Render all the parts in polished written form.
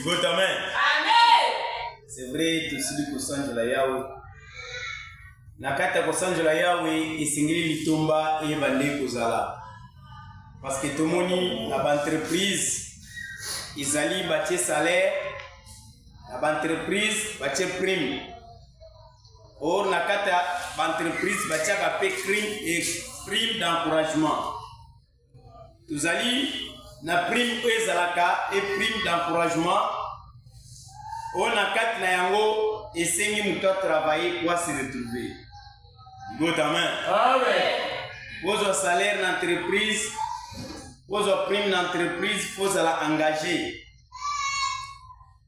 Libota amen. Amen. C'est vrai tosili kosanjola Yawe. Na kati ya kosanjola Yawe esengeli litomba eyeba nde kozala. Parce que tomoni na ba entreprise ezali batie salaire na ba entreprise batie prime. Or na kati ya ba entreprise batiaka pe prime et prime d'encouragement. Tozali na prime oyo ezalaka e prime d'encouragement oyo na kati na yango esengi moto atravaille po ase retrouver. Libota amen. Amen. Ozwa salaire na entreprise, ozwa prime na entreprise, fo ozala engagé.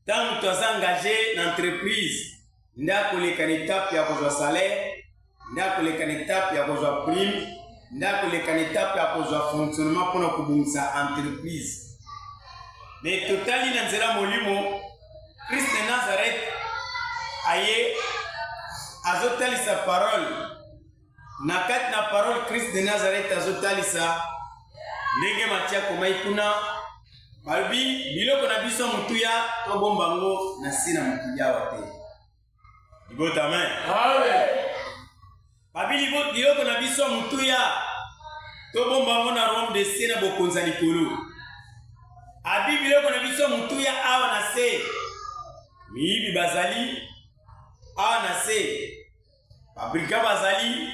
Ntango moto aza engagé na entreprise nde akoleka na etape ya kozwa salaire, nde akoleka na etape ya kozwa prime, nde akoleka na etape ya kozwa fonctionnement mpona kobongisa entreprise. Me totali na nzela molimo, Christ de Nazareth aye azotalisa parole na kati na parole Christ de Nazareth azotalisa ndenge Matia akomaki kuna balobi biloko na biso ya motuya tobomba yango na se na mokili awa te. Libota amen. Amen. Babi biloko na biso ya motuya tobomba yango na royaume de se na bokonzi ya likolo. Abi biloko na biso ya motuya awa na se, miyibi bazali awa na se, babrika bazali,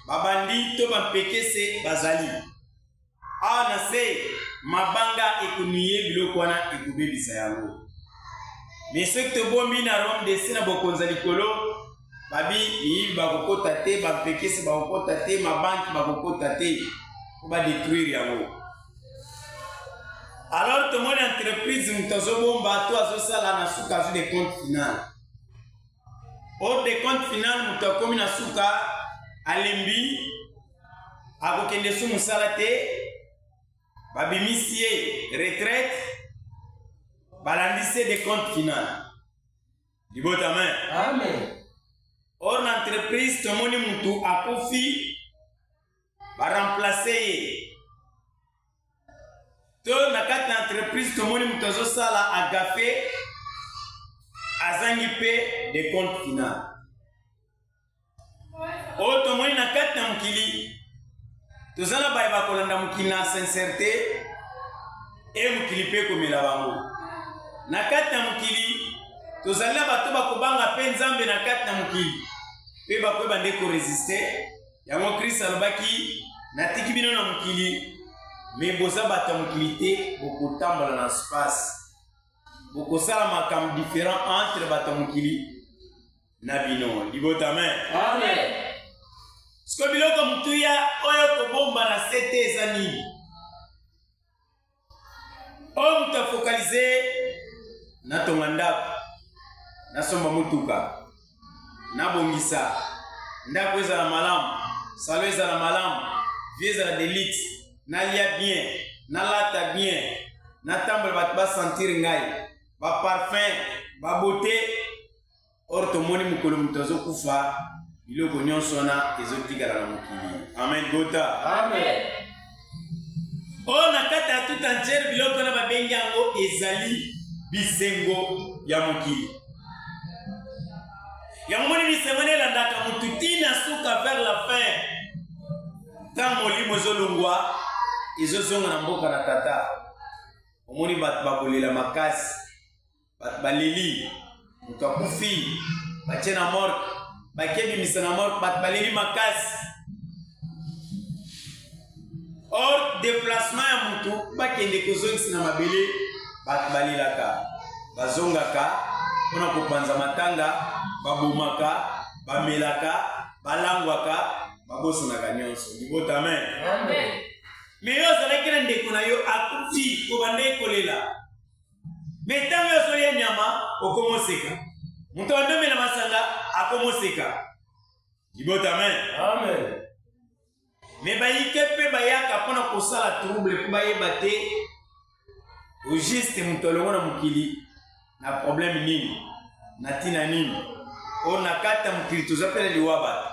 babandi to bampekese bazali awa na se, mabanga ekonuye biloko wana ekobebisa yango. Me soki tobombi na royaume de se na bokonzi ya likolo, babi miyibi bakokota te, bampekese bakokota te, mabanki bakokota te mpo badetruire yango. Alors tomoni entreprise moto azobomba to azosala na suka azwi de compte final. Or de compte final moto akomi na suka alembi, akokende su mosala te, babimisi ye retraite, balandisi ye de compte final. Libota amen. Amen. Or na entreprise tomoni mutu akufi, ba remplacer ye. To na kati na entreprise tomoni mutu azosala agafe, azangi pe de compte final. Oyo tomoni na kati na mokili, toza na baye bakolanda mokili na sincérité e mokili mpe ekomela bango. Na kati na mokili tozali na bato bakobanga mpe Nzambe na kati na mokili mpe bakoyeba nde koresiste. Yango Christ alobaki, natiki bino na mokili, me boza bato ya mokili te, bokotambola na espace, bokosala makambo différent entre bato ya mokili na bino. Libota amen. Amen. Siko biloko motuya oyo kobomba na se te eza nini? Oyo moto afokalize, natonga ndako, nasomba motuka, nabongisa ndako ezala malamu, salon ezala malamu, vie ezala de luxe, nalia bien, nalata bien, natambola bato basentir ngai, ba parfum, ba beauté. Or tomoni mokolo moto azokufa, biloko nyonso wana ezotikala na mokili. Amen gota. Amen. Oyo na kati ya tout entière biloko wana babengi yango ezali bisengo ya mokili. Yango moni bisengo wana elandaka motu ti na suka vers la fin. Ntango molimo ezolongwa ezozonga na mboka na tata, omoni bato bakolela makasi. Bato baleli, moto akufi, batie na morgue, bakie bimisa na morgue, bato baleli makasi. Or déplacement ya motu bakende kozongisa na mabele, bato balelaka, bazongaka mpona kopanza matanga, babomaka, bamelaka, balangwaka, babosanaka nyonso. Libota amen. Amen. Me yo ozalaki na ndeko na yo akufi, kobanda kolela. Me ntango yo ozolia nyama okomoseka, moto adomela masanga akomoseka. Libota amen. Amen. Me bayike mpe bayaka mpona kosala trouble mpo bayeba te au juste moto alongo na mokili na problème nini, na ntina nini. Oyo na kati ya mokili toza mpe na liwa bato.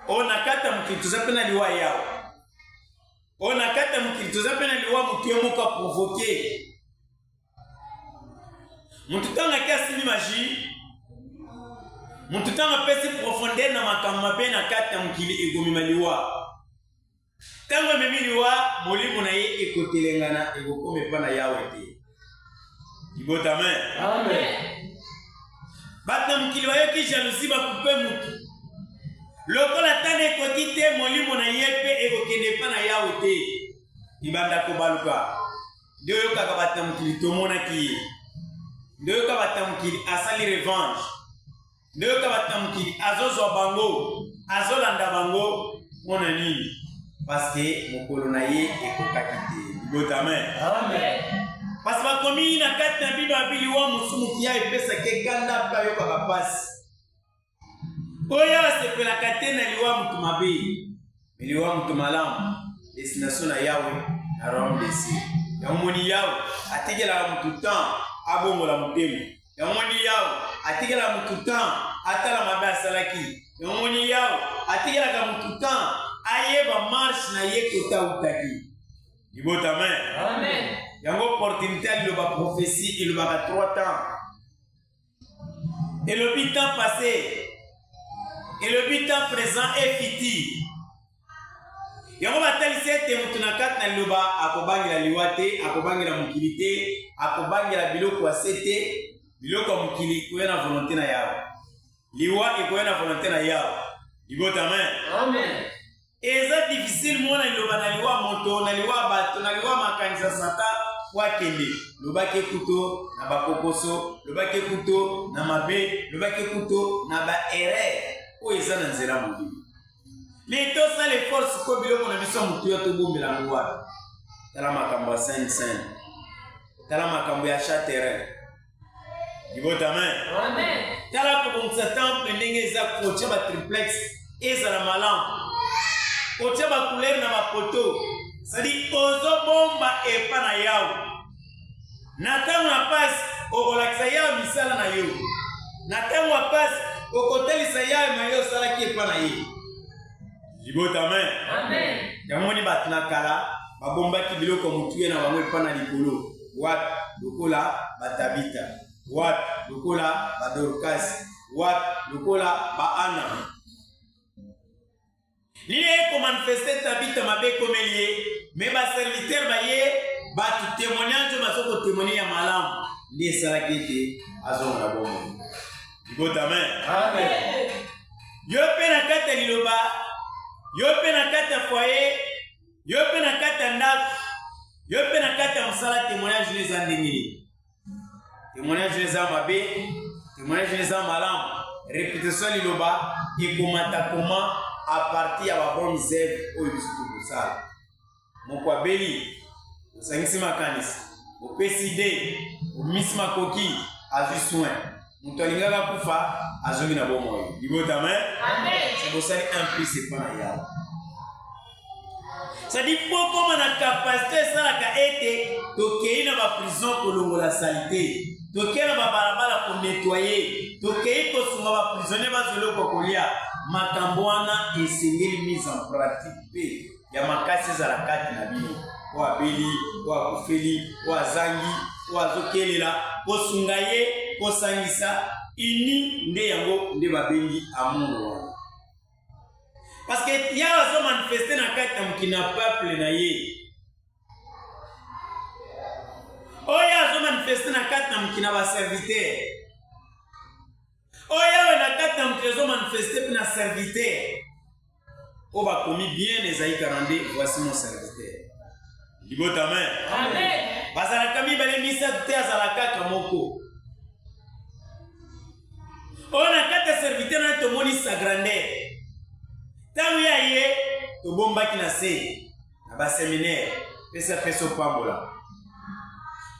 Oyo na kati ya mokili toza mpe na liwa yawe. Oyo na kati ya mokili toza mpe na liwa moto ye moko aprovoke. Moto ntango ake asimbi magie, moto ntango apesi profondeur na makambo mabe na kati na mokili ekomema liwa. Ntango ememi liwa, molimo na ye ekotelengana, ekokoma epai na Yawe te. Libota amen. Amen. Bato na mokili bayoki jalousie, bakupe motu lokola tana ekoki te, molimo na ye mpe ekokende epai na Yawe te, ebanda kobaluka. Nde oyokaka bato na mokili tomonaki ye, nde oyoka bato na mokili asali revanche, nde oyoka bato na mokili azozwa bango, azolanda bango. Mpo na nini? Paske mokolo na ye ekokaki te. Libota amen. Amen. Parce bakomi na kati na Bible babi liwa mosumuki ya epesaki ekanda mpe ayokaka mpasi. Oyo asepelaka te na liwa moto mabe, me liwa moto malamu, destination na Yawe na royaume des cieux. Yango moni Yawe atikelaka moto temps abongola motema. Yango moni Yawe atikelaka moto temps atala mabe asalaki. Yango moni Yawe atikelaka moto temps ayeba marche na ye kota autaki. Libota amen. Amen. Yango opportunité ya liloba prophétie elobaka 3 temps. Elobi temps passé, elobi temps présent et futur. Yango batalisi ete moto na kati na liloba akobangela liwa te, akobangela mokili te, akobangela biloko ya se te. Biloko ya mokili ekoya na volonté na Yawe, liwa ekoya na volonté na Yawe. Libota amen. Amen. Eza difficile mwana liloba na liwa moto na liwa bato na liwa makanisa Satan po akende. Lobaki ekuto na bakokoso, lobaki ekuto na mabe, lobaki ekuto na ba erreur oyo eza na nzela mobili. Mais tosala effort sikoyo biloko na biso ya motuya tobombela yango wapi? Tala makambo ya sainte sainte, tala makambo ya achat terrain. Libota amen. Amen. Tala kobongisa temple ndenge eza, kotia ba triplex ezala malamu, kotia ba couleur na ba poto, c'est-à-dire ozobomba epa na Yawe. Na ntango ya pasi okolakisa Yawe misala na yo, na ntango ya pasi okotalisa Yawe maye osalaki epa na ye. Libota amen. Amen. Yango moni bato na kala babombaki biloko ya motuya na bango epa na likolo. Wapi lokola batabita, wapi lokola badorkasi, wapi lokola baana. Nini ekomanifeste Tabita mabe ekomeli ye, me baserviteur baye bato témoignage oyo bazo kotémoigne ya malamu nde esalaki ete azonga na bomoi. Libota amen. Amen. Yo mpe na kati ya liloba, yo mpe na kati ya foyer, yo mpe na kati ya ndako, yo mpe na kati ya mosala, témoignage no eza ndenge nini? Témoignage no eza mabe, témoignage no eza malamu. Réputation ya liloba ekomata koma à partir ya ba bonnes œuvres oyo biso tokosala. Moko abeli, osangisi makanisi, opesi idée, obimisi makoki, azwi soin. Moto alingaka kufa azongi na bomoi. Libota amen. Amen. Bosali un plus epa na Yawe. C'est-à-dire pokoma na capacité esalaka ete tokei na ba prison kolongola salite, tokei na ba balabala konettoyer, tokei kosunga ba prisonnier bazwa eloko ya kolia. Makambo wana esengeli mise en pratique mpe ya makasi ezala kati na bino. Oyo abeli, oyo akufeli, oyo azangi, oyo azokelela, kosunga ye, kosangisa ini nde yango nde babengi amour wana. Parce que Yawe azo manifester na kati ya mokili na peuple na ye. Oyo azo manifester na kati na mokili na ba serviteur. Oyo Yawe na kati na mokili azo manifester pe na serviteur. Oyo bakomi bien Esaïe 42, voici mon serviteur. Libota amen. Amen. Bazalaka mibale misato te, azalaka kaka moko. Oyo na kati ya serviteur na tomoni sa grandeur. Ntango ya ye tobombaki na se na ba seminaire, pesa pesa opambola.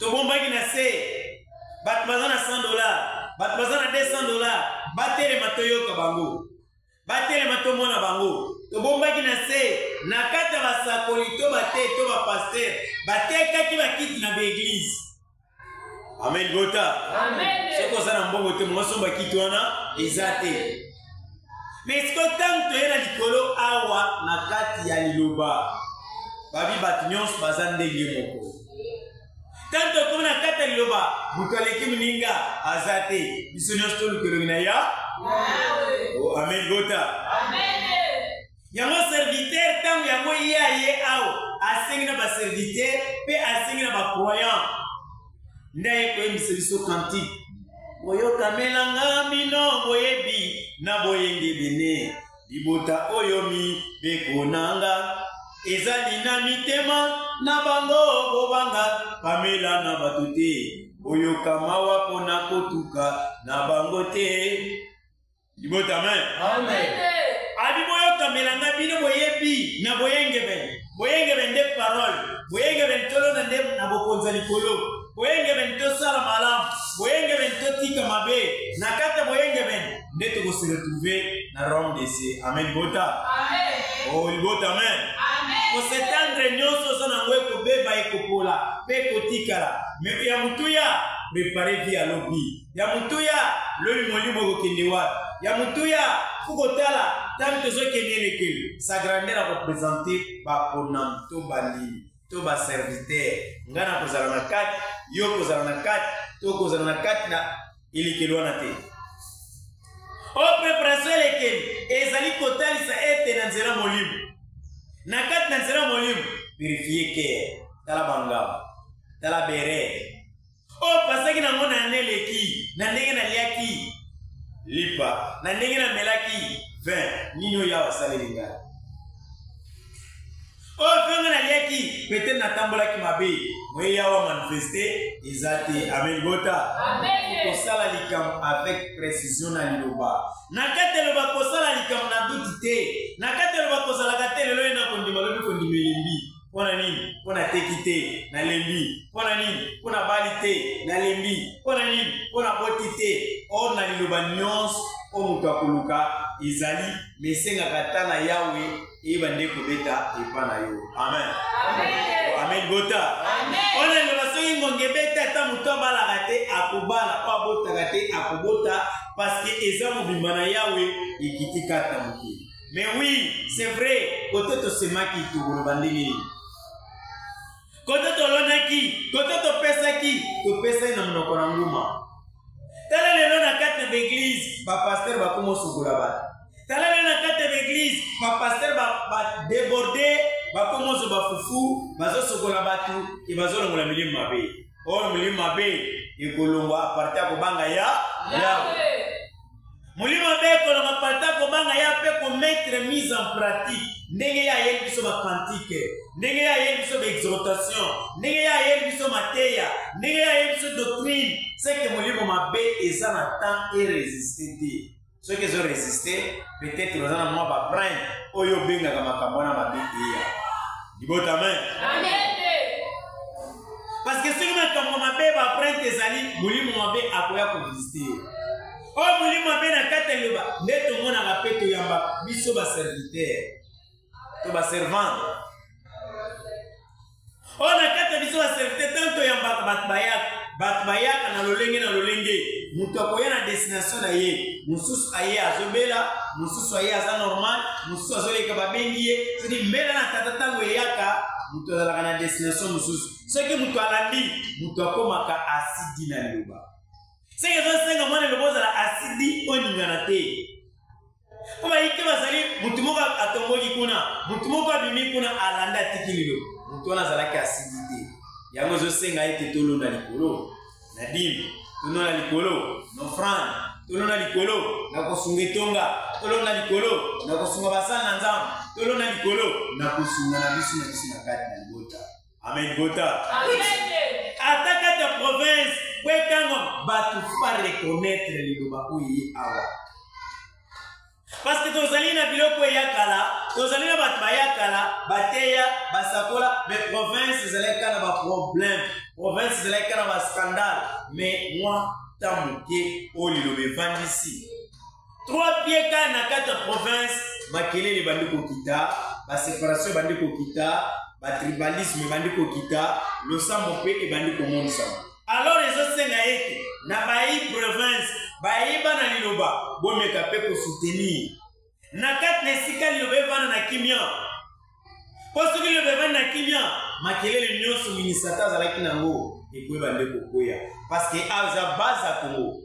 Tobombaki na se, bato baza na $100, bato baza na $200, batelema toyoka bango, batelema tomona bango. Tobombaki na se na kati ya basakoli to bate to bapasteur, batekaki bakiti na baeglise. Amen bota. Amen. Soki oza na mbongo te, mongo somba kiti wana eza te. Mais sikoyo ntango toye na likolo awa na kati ya liloba, babi bato nyonso baza ndenge moko. Tanto tokomi na kati ya liloba, moto aleki moninga aza te. Biso nyonso toluka elongi na ya. Oh, amen gota. Yango serviteur ntango yango ye aye awa asengi na baserviteur mpe asengi na bacroyant nde aye koyembisa biso cantique boyokamelanga bino boyebi na boyengebene Libota oyo mibeko na nga ezali na mitema na bango bobanga pamela na bato te boyoka mawa mpo na kotuka na bango te libota amen Amen. abi boyokamela nga bino boyebi na boyengebene boyengebene nde parole boyengebene tolona nde na bokonzi ya likolo boyengebene tosala malamu boyengebene totika mabe na kati ya boyengebene nde toko se retrouver na royaume de cieux amen libota Amen. oh libota amen Amen. kosetendre nyonso oza nango ekobeba ekopola mpe ekotikala me ya motuya prepare vie ya lobi ya motuya lobi molimo ekokende wapi ya motuya fukotala ntango tozokende elekeli sa grandeur akopresente baponami to bandimi to baserviteur ngai nakozala na kati yo kozala na kati to kozala na kati na elekeli wana te oyo preparation elekeli ezali kotalisa ete na nzela molimo na kati na nzela molimo purifie kere tala bangabo tala bere oyo pasaki nango na neleki na ndenge naliaki lipa na ndenge namelaki vin nini oyo awa asaleli ngai oyo mpe nga naliaki peut-être natambolaki mabe moye yawa manifeste eza te amen bota kosala likambo avec précision na liloba na kati eloba kosala likambo na duti te na kati eloba kozalaka te lelo ye na kondima lobi kondima elembi mpo na nini mpo na teki te nalembi mpo na nini mpo na bali te nalembi mpo na nini mpo na boti te or na liloba nyonso oyo moto akoluka ezali mesengaka ata na yawe eyeba nde kobeta epa na yo amen amen bota wana liloba soki ngonga ebeta ata moto abalaka te akobala oyo abotaka te akobota parceke eza mobimba na yawe ekiti kati na mokili mais oui c'est vrai kote tosemaki tokoloba ndenge nini kote tolonaki kote topesaki topesaki na monoko na nguma tala lelo na kati na baeglize bapastere bakoma osokola bato tala lelo na kati ya baeglize bapastere badeborde bakoma ozwa bafufu bazosokola bato e bazolongola milimo mabe oyo milimo mabe ekolongwa aparti ya kobanga ya yawe molimo mabe ekolonga parti ya kobanga ya mpe komettre mise en pratique ndenge ye ayeli biso bakantike ndenge ye ayeli biso baexhortation ndenge ye ayeli biso mateya ndenge ye ayeli biso doctrine seke molimo mabe eza na temps eresiste te soki ezo resiste peut-être oza na mwa baprinte oyo obengaka makambo wana mabe eya libota amen parce que soki makambo mabe baprinte ezali molimo mabe akoya kovisite yo oyo molimo mabe na kati ya liloba nde tomonaka mpe toyamba biso baserviteur to baservante oyo na kati ya biso baserviteur ntango toyambaka bato bayaka bato bayaka na lolenge na lolenge moto akoya na destination na ye mosusu aye azobela mosusu aye aza normal mosusu azoleka babengi ye soki mbela na tata ntango eyaka moto azalaka na destination mosusu soki moto alandi moto akomaka asidi na liloba seke ezosenga mwana eloba ozala asidi oningana te mpo bayike bazali motu moko atomboki kuna motu moko abimi kuna alanda atiki lilo motu wana azalaki asidi te yango ezosenga ete tolona likolo na dime tolona likolo na ofrande tolona likolo na kosunga etonga tolona likolo na kosunga basali na nzambe tolona likolo na kosunga na biso na biso na kati na libota amen libota ata kati ya province po ekangama bato fa reconnaître liloba oyo ye awa parce que tozali na biloko eya kala tozali na bato baya kala bateya basakola mais province ezalaki kaka na baproblème province ezalaki kaka na bascandale mais mwa ta moke oyo liloba evandisi trois pieds kaka na kati ya province makelele ebandi kokita baseparation ebandi kokita batribalisme ebandi kokita losambo mpe ebandi komonisama alors ezosenga ete na bayi province bayi bana liloba bomeka mpe kosoutenir na kati na esika liloba evanda na kimia mpo soki liloba evandi na kimia makelele nyonso minisata azalaki nango. Ekoyeba nde kokweya, parce que awa eza base ya Congo,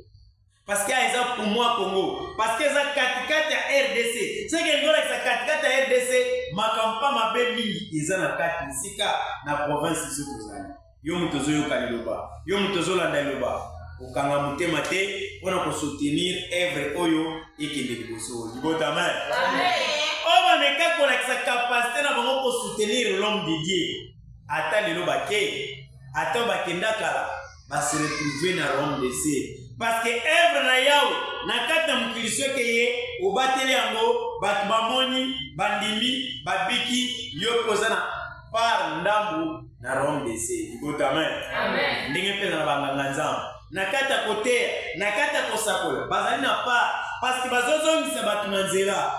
parce que awa eza poumon ya Congo, parce que eza katikati ya RDC. Soki elingi olakisa katikati ya RDC, makambo mpa mabe mingi eza na kati esika na province biso tozali. Yo moto ozoyoka liloba, yo moto ozolanda liloba, kokanga motema te mpo na kosoutenir evre oyo ekende liboso. Libota, amen. Oyo bameka kolakisa kapasite na bango kosoutenir l'homme de Dieu, ata lelo bake, ata bakenda kala, base retrouve na royaume de cieux, parce que evre na Yawe na kati na mokili, soki ye obateli yango, bato bamoni, bandimi, babiki, yo mpe oza na part ndambu na royaume de cieux. Libota, amen. Ndenge mpe na banganga Nzambe na kati ya koteya, na kati ya kosakola, bazali na part, parce que bazozongisa bato na nzela,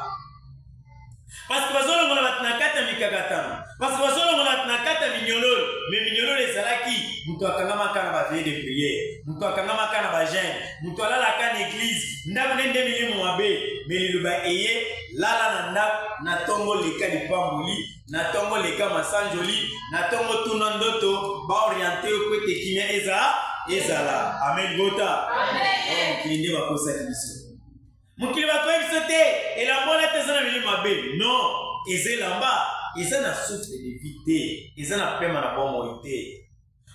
parce que bazolongola bato na kati ya mikakatano, parce que bazolongola bato na kati ya minyololo. Me minyololo ezalaki moto akangamaka na baveille de prière, moto akangamaka na bajeûne, moto alalaka na église, ndako nde nde milimo mabe. Me liloba eye: lala na ndako, na ntongo leka lipamboli, na ntongo leka masanjoli, na ntongo tuna ndoto, baoriente yo po ete kimia eza ezala. Amen. Bota mokili nde bakosaki biso. Mokili bakoyebi biso te elamba wana te eza na milimo mabe. Non, eza elamba eza na souffle de vie te, eza na pema na bomoi te.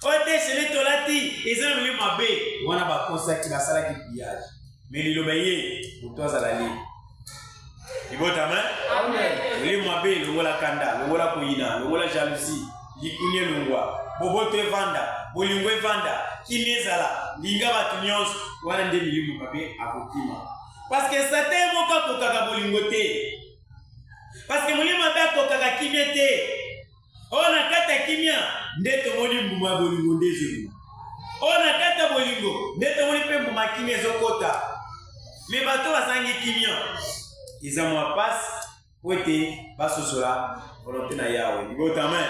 Oyo te chene tolati eza na milimo mabe. Wana bakosaki, basalaki pillage. Me liloba ye moto azala libre. Libota, amen. Molimo mabe, longola kanda, longola koyina, longola jalousie, likuni elongwa, boboto evanda, bolingo evanda, kimia ezala, linga bato nyonso. Wana nde milimo mabe akokima, parce que Satan ye moko akokaka bolingo te, parce que molimo mabe akokaka kimia te. Oyo na kati ya kimia nde tomoni mbuma ya bolingo nde ezobima. Oyo na kati ya bolingo nde tomoni mpe mbuma ya kimia ezokota. Me bato bazangi kimia, eza mwa pasi po ete basosola volonté na Yawe. Libota, amen.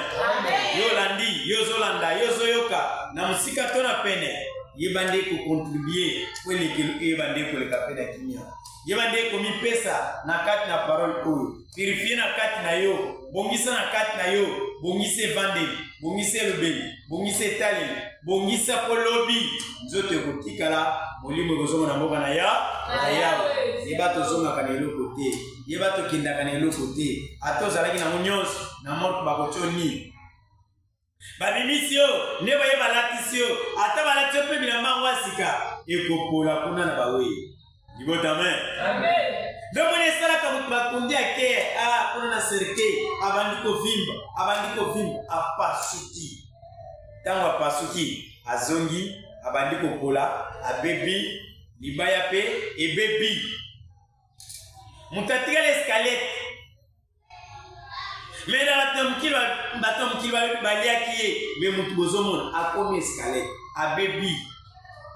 Yo olandi, yo ozolanda, yo ozoyoka na mosika to na pene, yeba nde kocontribue po elekelo eyeba nde koleka mpe na kimia. Yeba nde komipesa na kati na parole oyo, purifie na kati na yo, bongisa na kati na yo, bongisa evandeli, bongisa elobeli, bongisa etaleli, bongisa mpo lobi nzoto ekotikala, molimo ekozonga na mboka na ya na Yawe. Yeba tozongaka na eloko te, yeba tokendaka na eloko te. Ata ozalaki nango nyonso, na morte bakotio nini? Babimisi yo nde baye balatisi yo, ata balati yo mpe bilamba yango ya sika, ekopola kuna na bawei. Libota, amen. Nde omoni esalaka moto bakundi, ake a kuna na cercueil, abandi kovimba, abandi kovimba, apasuki. Ntango apasuki, azongi, abandi kopola, abebi, libaya mpe ebebi, moto atikali escalette. Me na bato ya mokili, bato ya mokili baliaki ye, me motu bozomona akomi escalette, abebi.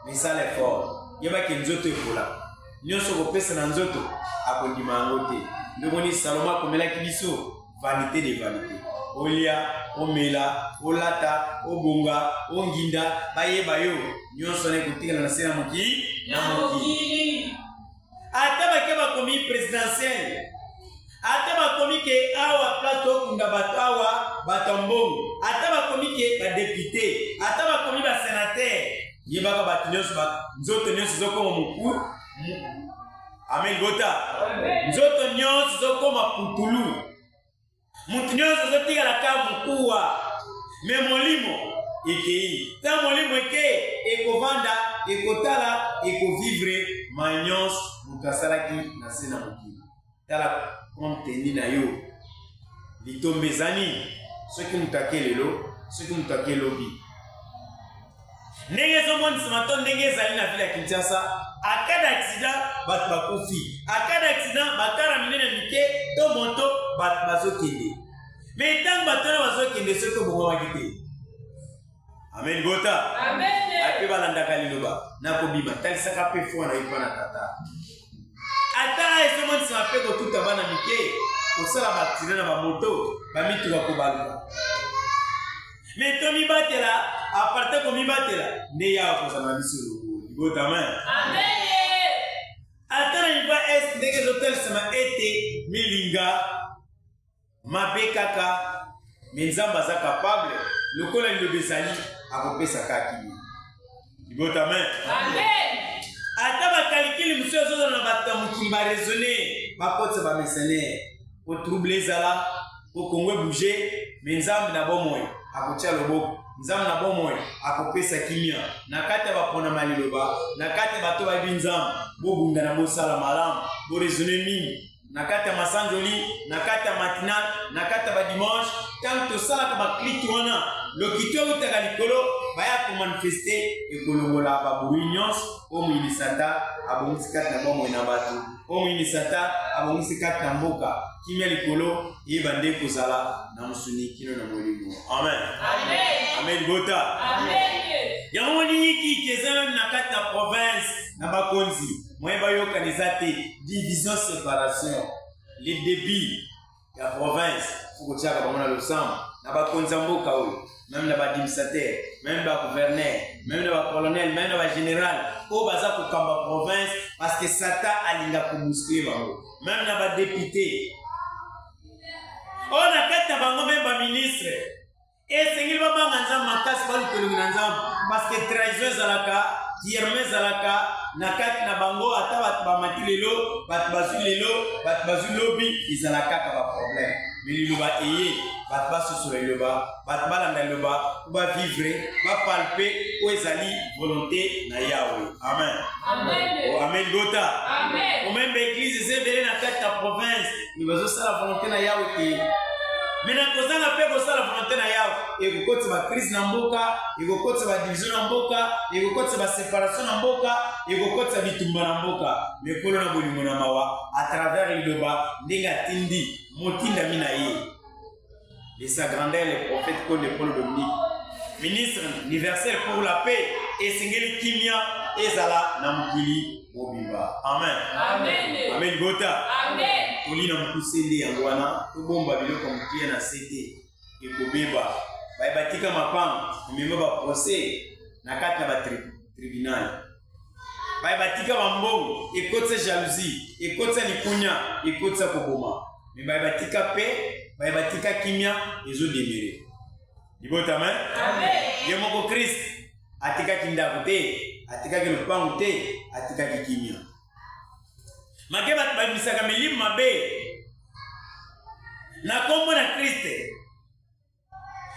Misala effort, yebaki nzoto epola nyonso kopesa na nzoto, akondima yango te. Ndomoni Salomo akomelaki biso vanité de vanité: olia, omela, olata, obonga, onginda, bayeba yo, nyonso wana ekotikala na se na mokili, na mokili. Ata bake bakomi présidentielle, ata bakomi ke awa place tokunda bato awa, bato ya mbongo, ata bakomi ke badepute, ata bakomi basénateur, yebaka bato nyonso, nzoto nyonso ezokoma moku. Amen. Bota nzoto nyonso ezokoma putulu, motu nyonso azotikala ka mokuwa, me molimo ekei. Ntango molimo eke, ekovanda, ekotala, ekovivre ma nyonso moto asalaki na se na mokili. Tala compte na yo, litomba eza nini? Soki moto ake lelo, soki moto ake lobi, ndenge ezomonisama to ndenge ezali na ville ya Kinshasa, aka na accident bato bakufi, aka na accident bakara minene, mike to moto, bato bazokende. Me ntango bato wana bazokende, soki obongwamaki te, amen. Bota ape balandaka liloba nakobima, talisaka mpe foi na ye mpa na tata. Ata ezomonisama mpe kotuta bana mike, kosala baaccident na bamoto, bamituka kobaluka. Me tomibatela, aparte komibatela nde Yawa kozala na biso elongo. Libota, amen. Ata na niveau est, ndenge ezotalisama ete milinga mabe kaka, me Nzambe aza capable. Lokola liloba ezali, akopesa kaka kimia. Libota amen. Amen. Ata bakalikili mosusu ezozala na bato ya mokili baraisonne, bakotisa bamercenaire po trouble ezala, po Kongo ebouge, me Nzambe na bomoi akotia loboko, Nzambe na bomoi akopesa kimia na kati ya baponama ya liloba, na kati ya bato bayebi Nzambe. Bobundana, bosala malamu, boraisonne mingi na kati ya masanjoli, na kati ya matinal, na kati ya badimanche. Ntango tosalaka baklike wana, lokito eutaka likolo, baya komanifeste, ekolongola baburi nyonso oyo moyini Satan abongisi kati na bomoi na bato, oyo moyini Satan abongisi kati na mboka. Kimia likolo eyeba nde kozala na mosuni kino na molimo. Amen. Amen. Amen. Libota. Amen. Yango moni yikiki eza meme na kati ya province na bakonzi moye bayokana eza te, division, séparation. Le débit ya province fo kotiaka bango na losambo na bakonzi ya mboka oyo, meme na baadministrateur, meme bagouverneur, meme na bacolonel, meme na bagénéral oyo baza kokamba province, parce que Satan alinga kobouscule bango, meme na badepute oyo na kati na bango, meme baministre. Esengeli babanga Nzambe makasi, baluka elongi na Nzambe, parce que trahison ezalaka, tierme ezalaka na kati na bango. Ata bato bamati lelo, bato bazwi lelo, bato bazwi lobi, ezala kaka baproblème. Me liloba eye, bato basosola liloba, bato balanda liloba po bavivre, bapalpe oyo ezali volonté na Yawe. Amen. Amen. Oh, amen. Libota. Amen. Omeme baeglise eza ebele na kati ya province, me bazosala volonté na Yawe te. Me na kozanga mpe kosala volonté na Yawe, ekokotisa bacrise na mboka, ekokotisa badivision na mboka, ekokotisa baséparation na mboka, ekokotisa bitumba na mboka. Me Nkolo na bolingo na mawa, à travers liloba ndenge atindi motindami na ye de sa grandeur, le prophète Konde Paul Dominique, ministre universel pour la paix, esengeli kimia ezala na mokili mobimba. Amen. Amen. Amen. Libota. Amen. Toli na mokuse nde yango wana, tobomba biloko ya motuya na se te, ekobeba. Baye batika mapango, emema baprocès na kati na batribunal. Baye batika bambongo, ekotisa jalousie, ekotisa likunya, ekotisa koboma. Me baye batika pe, baye batika kimia, ezodemere. Libota. Amen. Amen. Ye moko Krist atikaki ndako te, atikaki lopango te, atikaki kimia. Make bato babimisaka milimo mabe na nkombo na Kriste,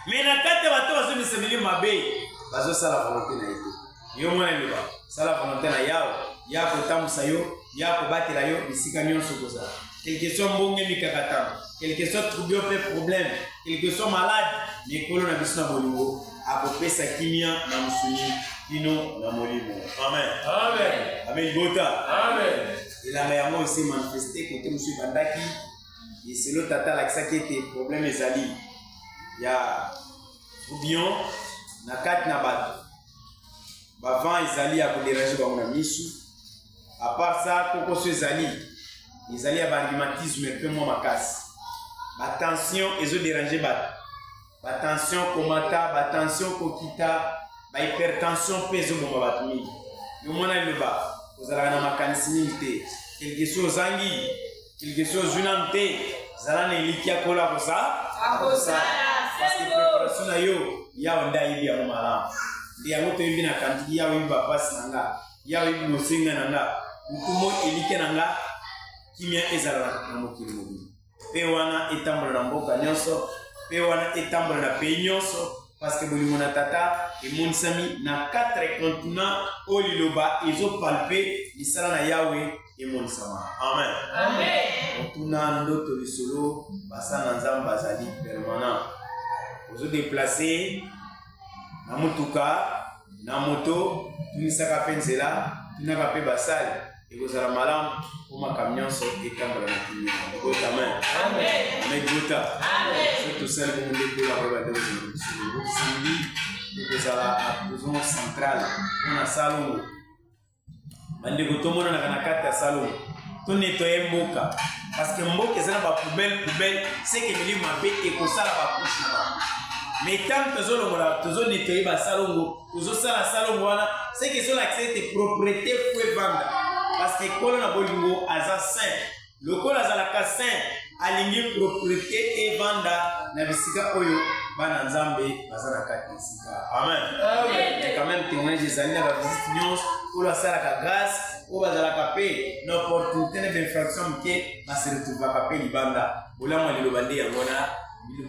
me na kati ya bato bazobimisa milimo mabe, bazosala volonté na ye te. Yo mwana liloba, sala volonté na Yawe, ya kotambusa yo, ya kobatela yo bisika nyonso kozala, quelque soit mbonge mikakatano, quelque soit trouble mpe problème, quelque soit malade. Mikolo na biso na bolingo akopesa kimia na mosuni kino na molimo. Amen. Amen. Amen. Libota. Amen. Elanga yango ese manifeste kote mosusu ebandaki eselo. Tata alakisaki ete problème ezali ya troublion na kati na bato, bavent ezali ya kodéranger bango na misu. À part ça, kokoso ezali ya barhumatisme mpe mwa makasi, batension ezodéranger bato, batension komata, batension kokita, bahypertension mpe ezoboma bato mingi. Yo mwana liloba, ozalaka na makanisi mingi te. Quelque soit ozangi, quelque soit ozwi nanu te, zala na elikya kola kosa Akosala. Parce que préparation na yo, Yawe nde ayebi yango malamu. Nde yango toyembi na kantiki: Yawe oyebi bapasi na nga, Yawe oyebi bosenga na nga, butu moi elikya na nga, kimia ezala na mokili mobimba, mpe wana etambola na mboka nyonso, mpe wana etambola na pays nyonso, parce que bolingo na Tata emonisami na quatre continent oyo liloba ezopalpe, misala na Yawe emonisama. Amen. Amen. Otuna ndoto lisolo, basala na Nzambe bazali permanent. Ozodeplace na motuka, na moto, tunisaka mpe nzela, tunaka mpe basali, ekozala malamu mpo makambo nyonso etambola na kimia. Libota, amen. Amen. Amen. Libota. Amen. Soki tosali bongo nde kola koyeba nde kozala biso lelo. Samedi tokozala na prison centrale mpona salongo. Bandeko, tomonanaka na kati ya salongo, tonettoyer mboka, parce que mboka eza na bapoubelle. Poubelle seke milimo mabe ekosala bacouche na bacouche. Mais ntango tozolongola, tozonettoyer basalongo, tozosala salongo wana, seke ezolakisa ete propreté faut evanda, parce que Nkolo na bolingo aza saint. Lokola azalaka saint. Alingi proprete evanda na bisika oyo bana Nzambe baza na kati esika. Amen. Amen. Quand même témoignage ezali na bavisite nyonso oyo asalaka grâce, oyo bazalaka mpe na opportunité na bainfraction moke, base retrouvaka mpe libanda. Bolamu ya liloba nde yango wana.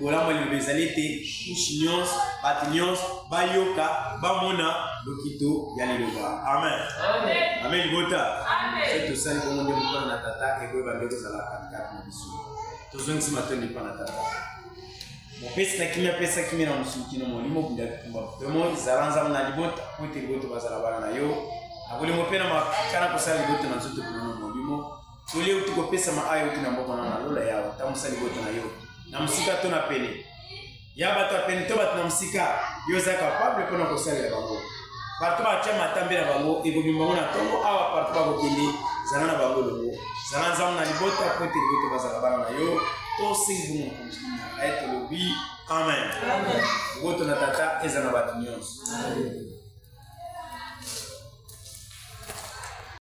Bolamu ya liloba ezali ete couche nyonso, bato nyonso bayoka, bamona lokito ya liloba. Amen. Amen. Amen libota. Amen. Soki tosali bongo nde mokano na Tata ekoyeba nde kozala katikati na biso. Tozongisi matondi mpa na Tata. Mopesi na kimia, apesa kimia na mosuni kino molimo bunda bitumba tomo zala Nzambe na libota po ete libota bazala bana na yo na bolingo mpe na makana kosala libota na nzoto kuna na molimo toli euti kopesama ayo euti na mboka na na lola yawe. Tambusa libota na yo na mosika to na pene, ya bato ya pene to bato na mosika, yo oza capable mpona kosalela bango. Partout batya matambe na bango ekobima bango na ntongo awa, partout bakokende, zala na bango elongo, zala Nzambe na libota po ete libota bazala bana na yo. Tosengi bongo na kombo na ye, tolobi amen. Boboto na Tata eza na bato nyonso.